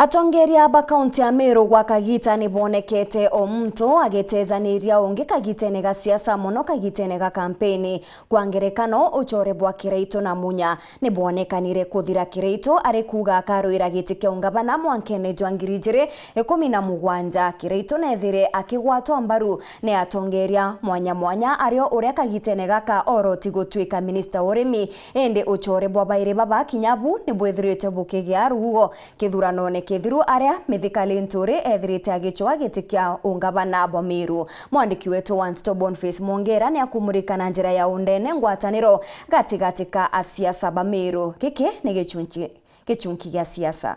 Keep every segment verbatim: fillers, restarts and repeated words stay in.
Atongeria ba kaunti ya Meru gwa kagita ni bonekete o muntu agitezaniria ungi kagitene ga siasa, mono kagitene ga kampeni. Kwa ngerekano, ucore bwa Kiraitu na Munya ni bwonekanire kuthira Kiraitu ari kuuga akarwira giti kia ungavana mwankene jwa ngiri ijiri ikumi na mugwanja. Kiraitu nethire akigwatwa mbaru ni atongeria mwanya mwanya, ario uria kagitene gaka oroti gutwika minista wa urimi. Indi ucore bwa bairi baba kinya bu ni bwithirite bukigia rugugo kithuranone kithiru, aria Mithika Linturi ethirite agicwa giti kia ungavana bwa Meru. Mwandiki wetu wa nteto Boniface Mwongera ni akumurika na njira ya undene ngwataniro gatigati ka asiasa ba Meru. Giki ni gichunchi, gichunki gia siasa.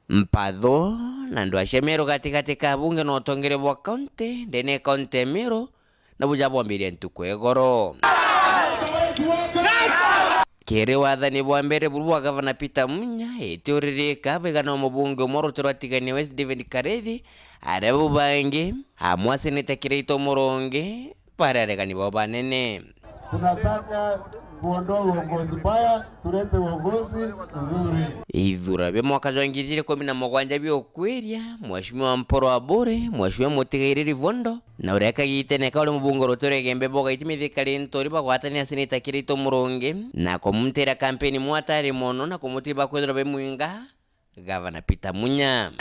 Mpatho na antu acio Meru gatigati ka abunge na utongeria bwa kaunti, ndene ya kaunti ya Meru, na buja bwambirie ntuku ya igoro. Kiri wathani bwa mbere buru bwa gavana Peter Munya, itiuririka bwigana o mubunge umwe ruti rwa Tigania West David Karethi, aria bu bangi, amwe aseneta Kiraitu Murungi, bari aregani bao banene. Tunataka kuondoa uongozi mbaya, tulete uongozi mzuri. Ithura bia mwaka jwa ngiri ijiri ikumi na mugwanja biukwiria, Mheshimiwa Mpuru Aburi, Mheshimiwa Mutigairiri Vondo, na uria kagitene ka uri mubunge ruti rwa Igembe Bogaiti Mithika Linturi bagwatania seneta Kiraitu Murungi, na kumutira kampeni mwatari mono na kumutiba kwithirwa be mwinga Gavana Peter Munya.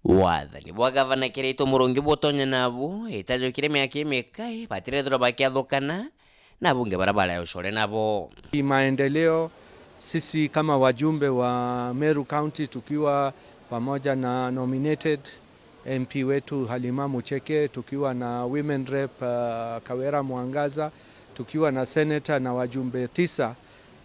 Wathani bwa Gavana Kiraitu Murungi butonya nabu itajukire miaka imikai batirethirwa bakiathukana na abunge baria bari ucore nabo. Maendeleo, sisi kama wajumbe wa Meru County tukiwa pamoja na nominated M P wetu Halima Mucheke, tukiwa na women rep, uh, Kawira Mwangaza, tukiwa na senator na wajumbe tisa,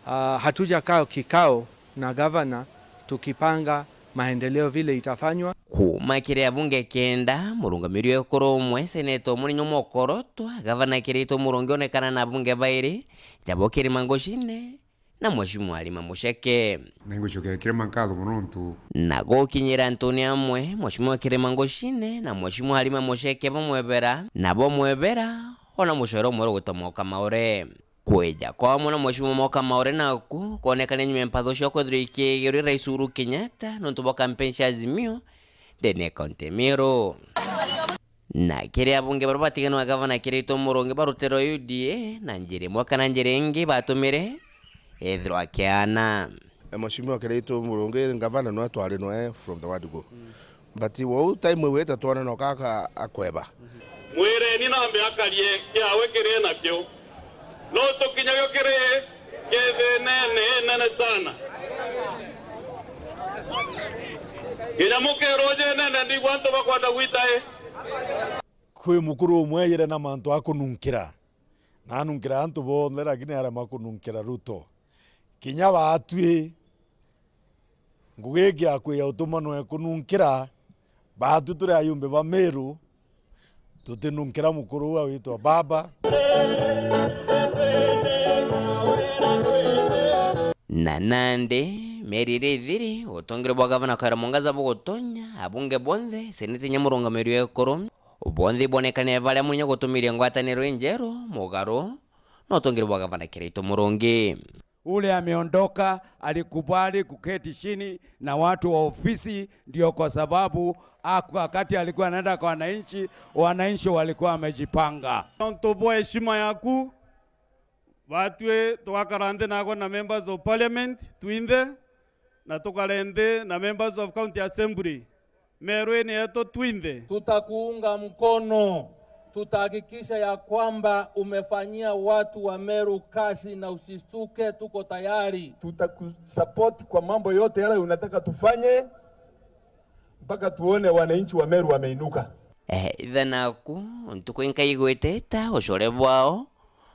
uh, hatujakaa kikao na gavana tukipanga maendeleo vile itafanywa. Kuuma kiri abunge kenda, murungamiri wa ekuru umwe, seneta umwe ni nyuma ukorotwa, gavana Kiraitu Murungi onekana na abunge bairi, jabo Kirima Ngucine na Mheshimiwa Halima Mucheke. Ningucokeria Kirima nkatho mono nontu. Na gukinyira antuni amwe, Mheshimiwa Kirima Ngucine na Mheshimiwa Halima Mucheke bamwebera, na bomwebera, ona mucoro umwe ugwitwa Mwoka Maure. Kwija kwao mono Mheshimiwa Mwoka Maure naku kwonekane nyuma ya mpatho cio kwethirwa ikiigirwe Rais Uhuru Kenyatta nontu bwa kampeni cia Azimio ndene ya kaunti ya Meru. Na kiri abunge baria batiganwa gavana Kiraitu Murungi ba rutere rwa U D A na njira imwe kana njira ingi batumire ethirwa akiana. Eh, Mheshimiwa Kiraitu Murungi, gavana nwe twari nwe from the word go. But wou time igwite twona no kaka akweba. Mwireni nambe akarie kiawe kiri nakio. No tukinyagio kiri kethene inene sana. Kinya mukero jenene ndigwa antu bakwenda gwita i. Kwi mukuru umwe eyire na mantu akununkira. Na anunkira antu bonthe, lakini arema kununkira Ruto. Kinya batwi, ngugi iki ya kwia utumanwe kununkira, batwi turi ayumbe ba Meru, tutinunkira mukuru uu awitwa baba. Na nandi, mieri iri ithiri, utongeria bwa gavana Kawira Mwangaza bugutonya, abunge bonthe, seneti inya murungamiri wa ekuru, bonthe ibonekane baria munya gutumiria ngwataniro injeru, mugaru, na utongeria bwa gavana Kiraitu Murungi. Ule ameondoka alikubali kuketi chini na watu wa ofisi, ndio kwa sababu aku-, wakati alikuwa anaenda kwa wananchi, wananchi walikuwa wamejipanga. Nontu bwa heshima yaku, batwi tugakara nthi nagwe na members of parliament twinthe, na tukare nthi na members of county assembly. Meru ni yetu twinthe. Tutakuunga mkono. Tutahakikisha ya kwamba umefanyia watu wa Meru kazi na usistuke, tuko tayari. Tutakusupport kwa mambo yote yale unataka tufanye, mpaka tuone wananchi wa Meru wameinuka. Eh, ithe naku, ntuku inka igwitite, ucore bwao,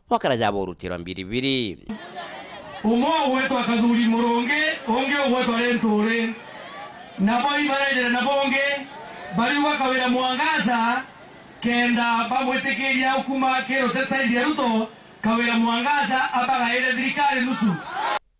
bwakara ja burutirwa mbiribiri. Umwe ugwetwa Kathuri Murungi, ungi ugwetwa Linturi. Nabo ibarejere na bungi, bariuga Kawira Mwangaza, kenda bamwitikiria ukuma ki ruti side ya Ruto, Kawira Mwangaza abagaire thirikari nusu.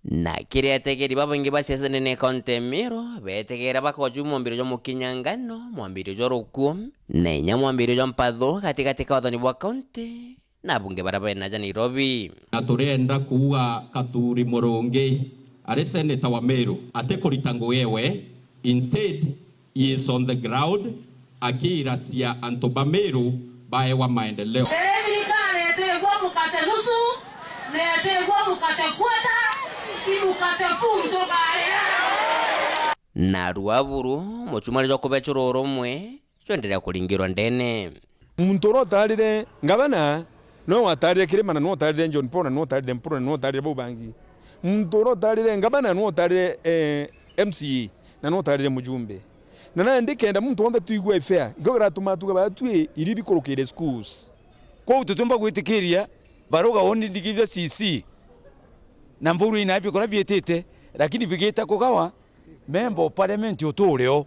Na kiri ategeri babaingi ba siasa ndene ya kaunti ya Meru, betegera bakoju mwambirio jwa mukinyangano, mwambirio jwa rukuo, na inya mwambirio jwa mpatho gatigati ka wathani bwa kaunti na abunge baria bari naja Nairobi. Na turenda kuuga Kathuri Murungi ari seneta wa Meru atikurita ngugi ewe, Instead, he is on the ground akiiracia antu ba Meru baewa maendeleo. Ii thirikari itigua mukate nusu, na itigua mukate quarter, i mukate full tukaria. Narua buru, muchumari jwa kubecura urumwe, jwenderea kuringirwa ndene. Muntu uria utaarire ngavana, niwe wataarire Kirima, na niwe utaarire John Paul, na niwe utaarire Mpuru, na niwe utaarire bau bangi. Muntu uria utaarire ngavana, niwe utaarire, eh, M C A, na niwe utaarire mujumbe. Na nandi kenda muntu wonthe twigua fair, ikio kiratuma tuga batwi iri bikurukire schools. Kwou tutiumba gwitikiria baruga uni ndigi cia C C na mburu ina bikura biitite, lakini bigita kugawa member of parliament utuure o.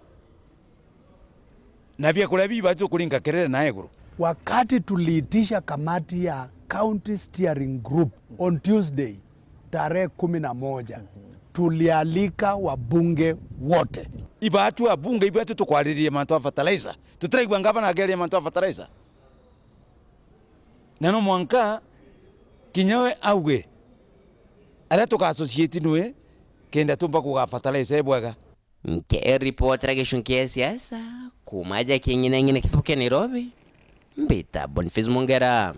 Na biakuria biu bati kuringa kerere na iguru. Wakati tuliitisha kamati ya County Steering Group on Tuesday, tarehe kumi na moja, tulialika wabunge wote. Ibatu abunge ibatu tukwariria mantu a fertilizer. Tutiraigua ngavana akiaria mantu a fertilizer. Na no mwanka kinya we auge aria tuka associate nwe kenda tumba kuga fertilizer ibwega. Nkiripotera gicunki kia siasa, kuuma aja king'inang'ina kithubu kia Nairobi, mbita Boniface Mungera.